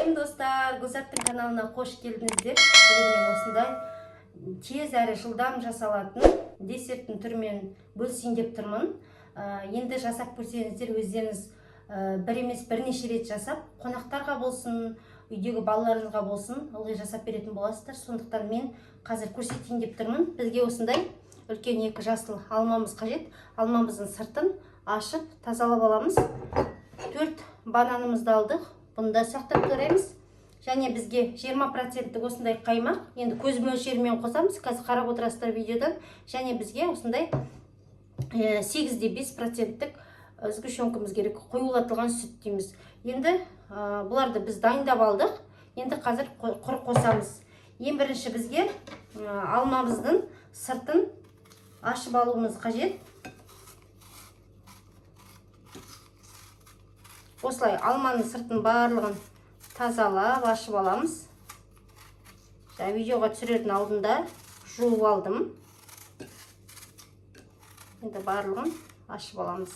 Сәлем, достар! Гүлзаттың каналына қош келдіңіздер. Бүгін мен осындай тез әрі жылдам жасалатын десерттің түрімен бөлісейін деп тұрмын. Енді жасап көрсеңіздер, өздеріңіз бір емес, бірнеше рет жасап, қонақтарға болсын, үйдегі балаларыңызға болсын, ылғи жасап беретін боласыздар. Сондықтан мен қазір көрсетейін деп тұрмын. Бізге осындай үлкен екі жасыл алмамыз қажет. Алмамыздың сыртын ашып, тазалап аламыз. Төрт бананымызды алдық, бұны да ұсақтап тураймыз. Және бізге 20 проценттік осындай қаймақ, енді көз мөлшерімен қосамыз, қазір қарап отырасыздар видеодан. Және бізге осындай 8,5 проценттік сгущенкамыз керек, қоюлатылған сүт дейміз. Енді бұларды біз дайындап алдық, енді қазір құр қосамыз. Ең бірінші бізге алмамыздың сыртын ашып алуымыз қажет. Осылай алманың сыртын барлығын тазалап, ашып аламыз. Жаңа видеоға түсірердің алдында жуып алдым. Енді барлығын ашып аламыз.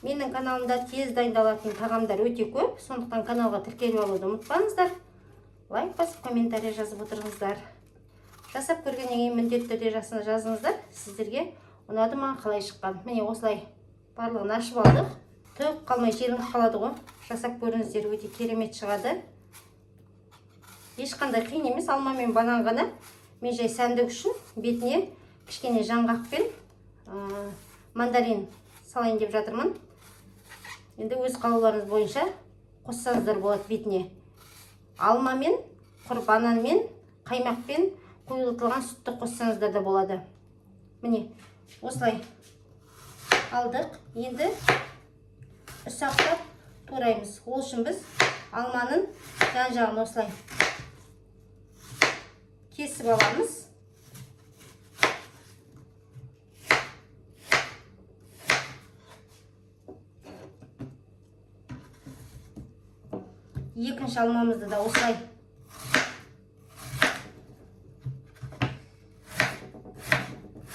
Менің каналымда тез дайындалатын тағамдар өте көп, сондықтан каналға тіркеліп алуды ұмытпаңыздар, лайк басып, комментарий жазып отырыңыздар. Жасап көргеннен кейін міндетті түрде жазыңыздар, сіздерге ұнады ма, қалай шыққан. Міне, осылай барлығын ашып алдық. Түк қалмай желініп қалады ғой. Жасап көріңіздер, өте керемет шығады, ешқандай қиын емес, алма мен банан ғана. Мен жай сәндік үшін бетіне кішкене жаңғақ пен мандарин салайын деп жатырмын. Енді өз қалауларыңыз бойынша қоссаңыздар болады. Бетіне алма мен құр банан мен қаймақ пен қоюлатылған сүтті қоссаңыздар да болады. Міне, осылай алдық. Енді ұсақтап тураймыз. Ол үшін біз алманың жан жағын осылай кесіп аламыз. Екінші алмамызды да осылай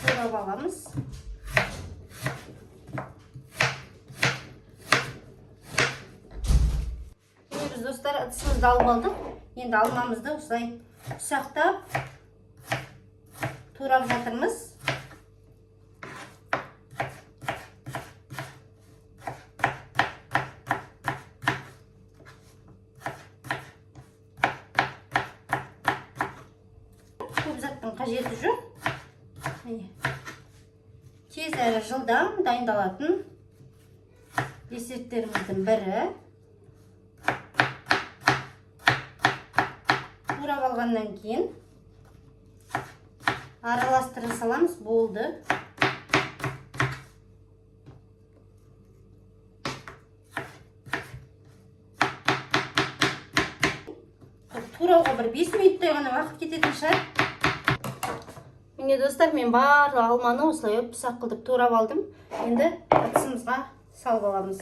турап аламыз. Міне, біз, достар, ыдысымызды алып алдық. Енді алмамызды осылай ұсақтап турап жатырмыз. Көп заттың қажеті жоқ. Міне, тез әрі жылдам дайындалатын десерттеріміздің бірі. Турап алғаннан кейін араластыра саламыз, болды. Турауға бір 5 минуттай ғана уақыт кететін шығар. Міне, достар, мен барлық алманы осылай ұп ұсақ қылып турап алдым. Енді ыдысымызға салып аламыз.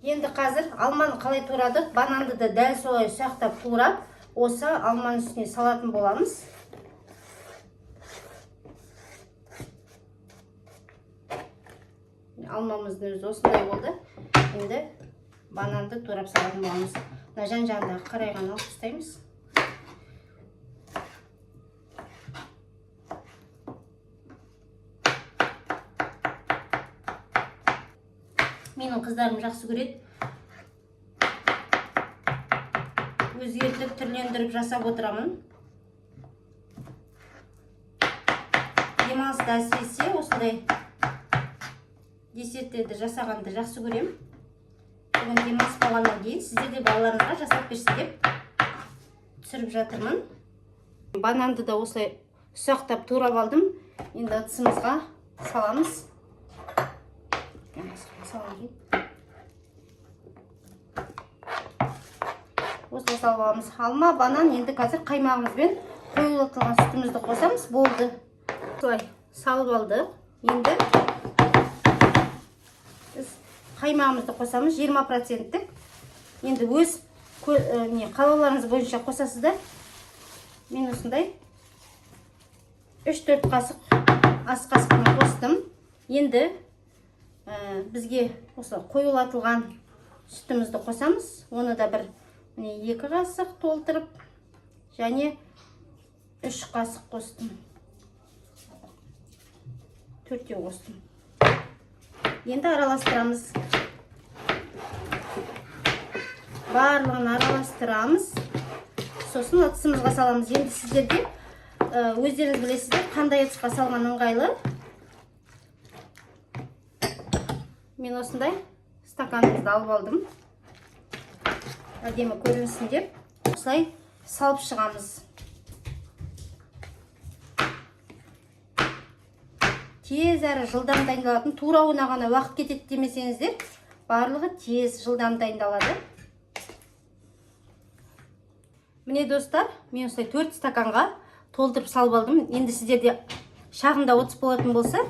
Енді қазір алманы қалай турадық, бананды да дәл солай ұсақтап турап, осы алманың үстіне салатын боламыз. Алмамыздың өзі осындай болды. Енді бананды турап салатын боламыз. Мына жан жағындағы қарайғанын алып тастаймыз. Менің қыздарым жақсы көреді, өзгертіп, түрлендіріп жасап отырамын. Демалыста әсіресе осындай десерттерді жасағанды жақсы көремін. Бүгін демалыс болғаннан кейін сіздер де балаларыңызға жасап берсін деп түсіріп жатырмын. Бананды да осылай ұсақтап турап алдым. Енді ыдысымызға саламыз. Салайын. Осылай салып аламыз алма, банан. Енді қазір қаймағымызбен қоюлатылған сүтімізді қосамыз, болды. Осылай салып алдық. Енді біз қаймағымызды қосамыз, 20 проценттік. Енді өз не қалауларыңыз бойынша қосасыздар. Мен осындай 3-4 қасық ас қасығын қостым. Енді Бізге осы қоюлатылған сүтімізді қосамыз. Оны да бір міне 2 қасық толтырып және 3 қасық қостым. 4 қостым. Енді араластырамыз. Барлығын араластырамыз. Сосын ыдысымызға саламыз. Енді сіздерге өздеріңіз білесіздер, қандай ыдысқа салған ыңғайлы. Мен осындай стаканымызды алып алдым. Әдемі көрінсін деп осылай салып шығамыз. Тез әрі жылдам дайындалатын, турауына ғана уақыт кетеді демесеңіздер, барлығы тез жылдам дайындалады. Міне достар, мен осылай 4 стаканға толтырып салып алдым. Енді сіздерде шағында ыдыс болатын болса,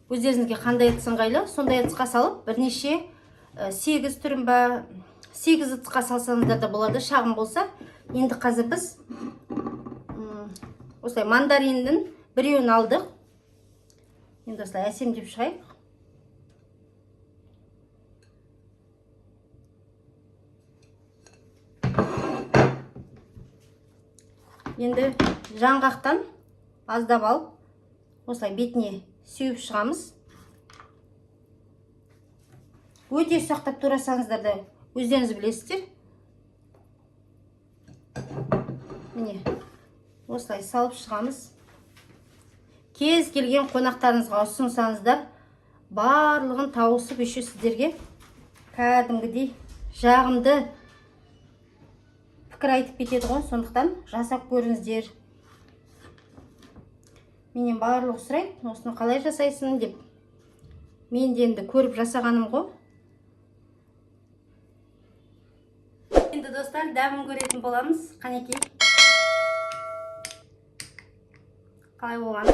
өздеріңізге қандай ыдыс ыңғайлы, сондай ыдысқа салып, бірнеше 8 түрін ба, 8 ыдысқа салсаңыздар да болады, шағын болса. Енді қазір біз осылай мандариннің біреуін алдық. Енді осылай әсемдеп шығайық. Енді жаңғақтан аздап алып, осылай бетіне сеуіп шығамыз. Өте ұсақтап турасаңыздар да өздеріңіз білесіздер. Міне, осылай салып шығамыз. Кез келген қонақтарыңызға ұсынсаңыздар, барлығын тауысып еще сіздерге кәдімгідей жағымды пікір айтып кетеді ғой. Сондықтан жасап көріңіздер. Менен барлығы сұрайды, осыны қалай жасайсың деп. Мен де енді көріп жасағаным ғой. Енді достар, дәмін көретін боламыз. Қанекей, қалай болған?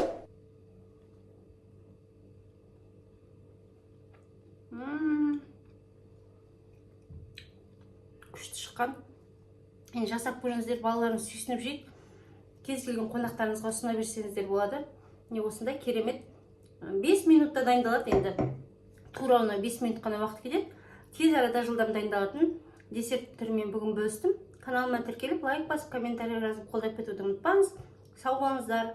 Күшті шыққан. Енді жасап көріңіздер, балаларыңыз сүйсініп жейді. Кез келген қонақтарыңызға ұсына берсеңіздер болады. Міне осындай керемет. 5 минутта дайындалады енді. Турауына 5 минут қана уақыт кетеді. Тез арада жылдам дайындалатын десерт түрімен бүгін бөлістім. Каналыма тіркеліп, лайк басып, комментарий жазып қолдап кетуді ұмытпаңыз. Сау болыңыздар.